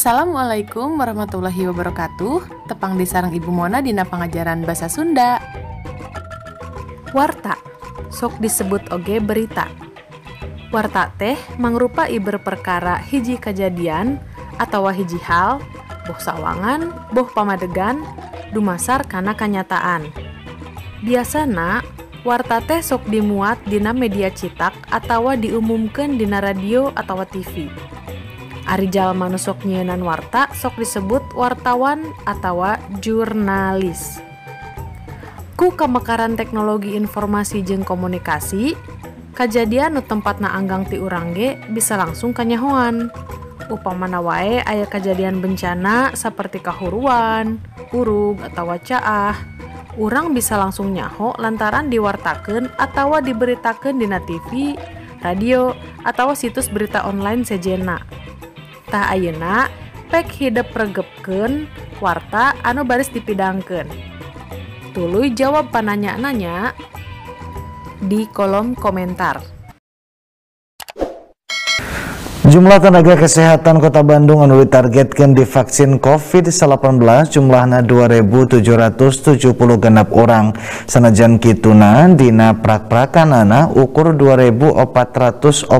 Assalamualaikum warahmatullahi wabarakatuh. Tepang deui sareng Ibu Mona dina pangajaran Basa Sunda. Warta sok disebut oge berita. Warta teh mangrupa iber perkara hiji kajadian atawa hiji hal, boh sawangan, boh pamadegan, dumasar kana kanyataan. Biasana warta teh sok dimuat dina media citak atawa diumumkeun dina radio atawa TV. Ari jalma nu sok nyieunan warta sok disebut wartawan atawa jurnalis. Ku kamekaran teknologi informasi jeung komunikasi, kajadian nu tempatna anggang ti urang ge bisa langsung kanyahoan. Upamana wae aya kajadian bencana saperti kahuruan, urug atawa caah, urang bisa langsung nyaho lantaran diwartakeun atawa diberitakeun dina TV, radio, atawa situs berita online sejenna. Tah ayeuna pek hidep regepkeun warta anu baris dipidangkeun. Tuluy jawab pananya-nanya di kolom komentar. Jumlah tenaga kesehatan Kota Bandung anu ditargetkeun divaksin COVID-19 jumlahna 2.776 orang. Sanajan kituna dina prak-prakanana ukur 2.448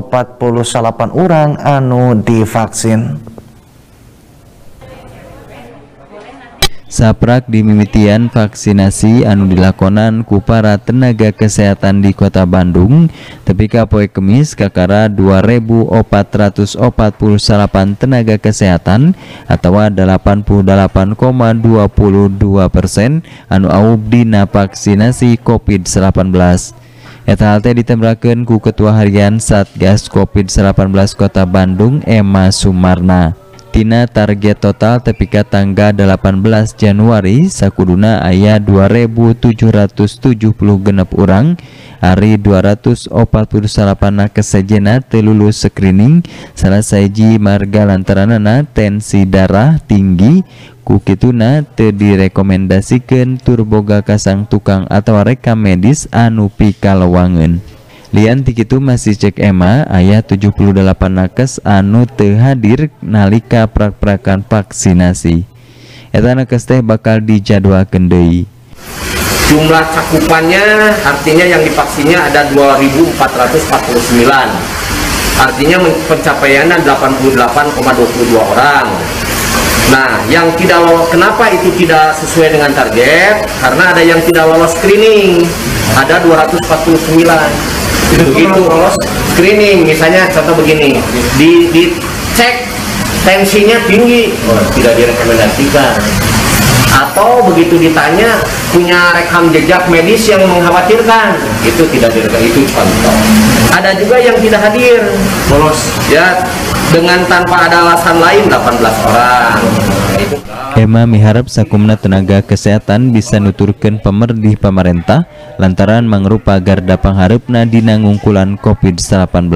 orang anu divaksin. Saprak dimimitian vaksinasi anu dilakonan ku para tenaga kesehatan di Kota Bandung tepi ka poe Kemis kakara 2.448 tenaga kesehatan atawa 88,22% anu aub dina vaksinasi COVID-19. Eta hal teh ditembrakeun ku Ketua Harian Satgas COVID-19 Kota Bandung Ema Sumarna. Tina target total tepi ka tanggal 18 Januari sakuduna aya 2.776 urang, ari 248 nakes sejenna teu lulus screening, salah sahiji marga lantaranana tensi darah tinggi, ku kituna teu direkomendasikeun tur boga kasang tukang atawa rekam medis anu pikalewangeun. Lian ti kitu masih cek Ema aya 78 nakes anu teu hadir nalika prak-prakan vaksinasi. Eta nakes teh bakal dijadwalkeun deui. Jumlah cakupannya artinya yang divaksinnya ada 2.449. Artinya pencapaiannya 88,22 orang. Nah, yang tidak lolos, kenapa itu tidak sesuai dengan target? Karena ada yang tidak lolos screening. Ada 249. Begitu lolos screening, misalnya contoh begini, dicek tensinya tinggi, oh, tidak direkomendasikan. Atau begitu ditanya punya rekam jejak medis yang mengkhawatirkan, itu tidak direkomendasikan, itu contoh. Ada juga yang tidak hadir, lolos ya dengan tanpa ada alasan lain 18 orang. Ema miharap sakumna tenaga kesehatan bisa nuturkeun pamerdih pamarentah lantaran mangrupa garda panghareupna dina ngungkulan COVID-19.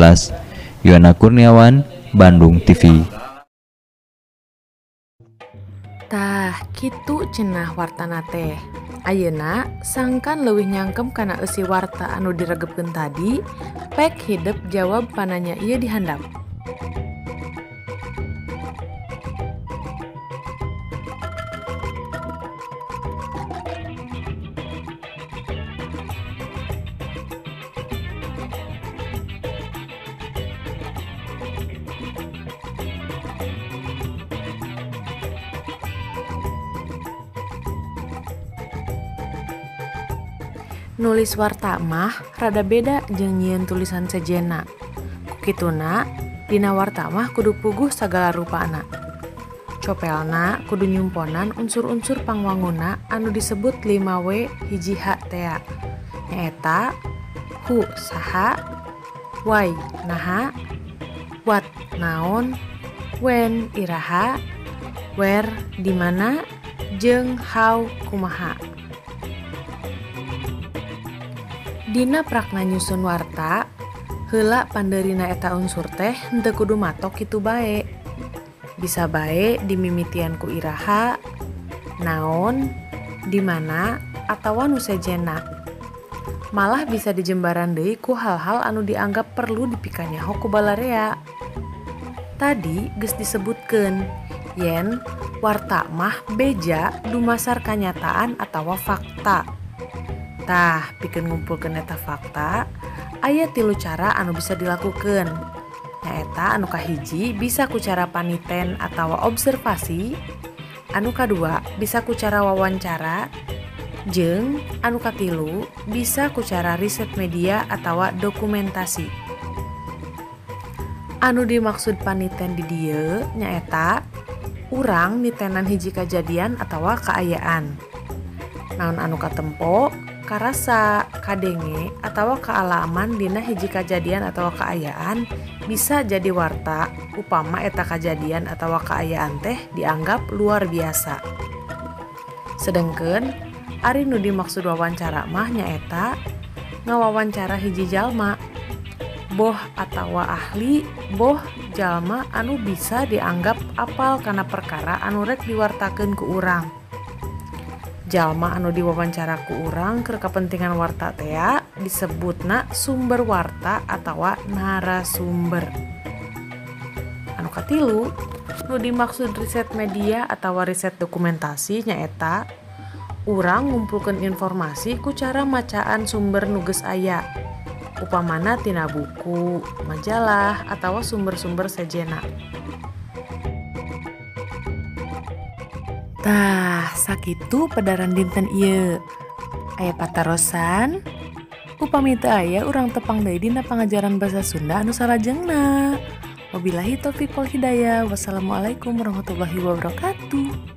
Yuana Kurniawan, Bandung TV. Tah, kitu cenah wartana teh. Ayeuna sangkan leuwih nyangkem kana eusi warta anu diregepkeun tadi, pek hidep jawab pananya ieu di handap. Nulis warta mah rada beda jeung nyieun tulisan sejenna. Ku kituna, dina warta mah kudu puguh sagala rupana. Copelna kudu nyumponan unsur-unsur pangwanguna anu disebut 5W 1H tea. Nyaeta hu saha, why naha, what naon, when iraha, where dimana, jeung how kumaha. Dina prakna nyusun warta, heula pandeurina eta unsur teh henteu kudu matok kitu bae. Bisa bae dimimitian ku iraha, naon, dimana, atawa nu sejenna. Malah bisa dijembaran deui ku hal-hal anu dianggap perlu dipikanyaho ku balarea. Tadi geus disebutkeun, Yen warta mah beja dumasar kanyataan atawa fakta. Tah, pikeun ngumpulkeun eta fakta, aya 3 cara anu bisa dilakukeun. Nyaeta anu kahiji bisa ku cara paniten atawa observasi, anu kadua bisa ku cara wawancara, jeung anu katilu bisa ku cara riset media atawa dokumentasi. Anu dimaksud paniten di dieu nyaeta urang nitenan hiji kajadian atawa kaayaan. Naon anu katempo, karasa, kadenge atawa kaalaman dina hiji kajadian atawa kaayaan bisa jadi warta upama eta kajadian atawa kaayaan teh dianggap luar biasa. Sedengkeun ari nu dimaksud wawancara mah nyaeta ngawawancara hiji jalma, boh atawa ahli, boh jalma anu bisa dianggap apal kana perkara anu rek diwartakeun ku urang. Jalma anu diwawancara ku urang keur kepentingan warta tea disebutna sumber warta atawa narasumber. Anu katilu, nu dimaksud riset media atawa riset dokumentasi nyaeta urang ngumpulkeun informasi ku cara macaan sumber nu geus aya, upamana tina buku, majalah, atawa sumber-sumber sejenna. Tah, sakitu pedaran dinten ieu. Aya patarosan, upami teu aya urang tepang deui dina pangajaran basa Sunda anu salajengna. Wabillahi taufiq wal hidayah. Wassalamualaikum warahmatullahi wabarakatuh.